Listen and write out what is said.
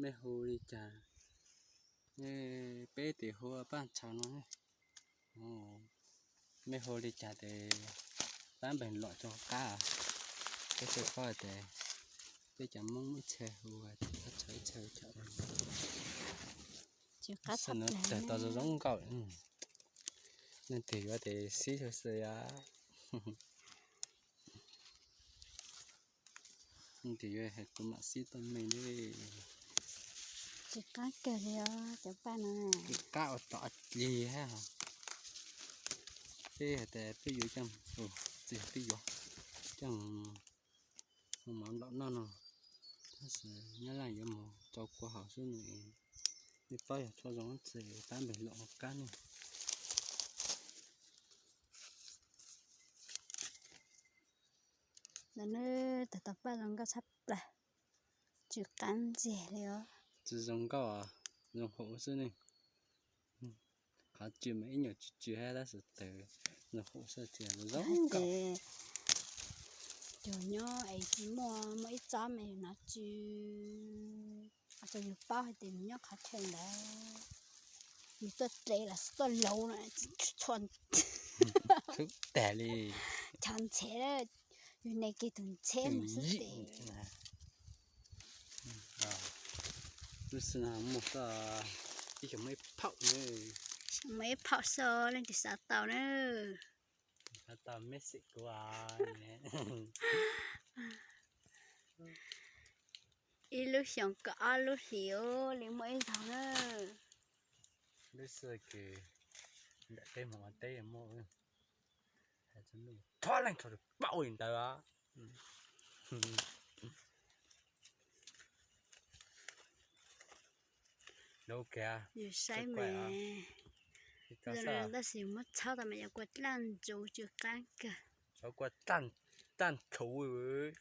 Mej hu li cas? Peb tes hu Paj Ntshaw no. Mej hu li cas tes pab npeeg los rau qab. Peb tsis paub tias peb cov Hmoob ib txhia hu tias Paj Ntshaw ib txhia hu Ntshaw. Xwb no tsawg tau zoo zoo nkauj. Leej twg yuav tes sib xwb xwb yom. Leej twg yuav hais kuv mam sib tau me ne. Tsis qab kawg li os cov paj no. Tsis qab ua tod lig hab. Peb hais tias peb yuav coj, tsis peb yuav coj mus mov nplaum noj no, tab sis nyab laj yuav mus rau kua haus xwb no. Nej paub yog tshuaj zoo txi pab npeeg los qab ne. Ntawm no tag tau paj zoo nkauj tshaj plaws, tsis qab ntxiag li os. Tsis zoo nkauj, zoo haum xwb ne. Qhov tsw mas ib nyuag tsw tsw hab tab sis tawg zoo haum xwb, tsis zoo nkauj. Yus nyob es tsis muaj, muaj ib txob mas yus hnov tsw, tau yus paub hais tias nws nyob qhov chaw ntawd. Yus tuaj rev los tuaj lauv no txhua tag li. Chav ntxhe, yus ne kiag tus ntxhe mus xwb tes. Lub sij no muaj, ib xyoos muaj ib phaum, muaj ib phaum xwb, leej twg xav tau na. Xav tau message kuv. Ib lub xyoos kaum ob lub hlis li muaj ib zaug na. Lub sij hawm ntawm peb mus ua teb muaj, thov leej twg paub li ntawd. Yus saib mas, tab sis muab txhawb tau mas yuav kua dlaj ntsuv tsw qab kawg. Txhawb kua dlaj ntsuv.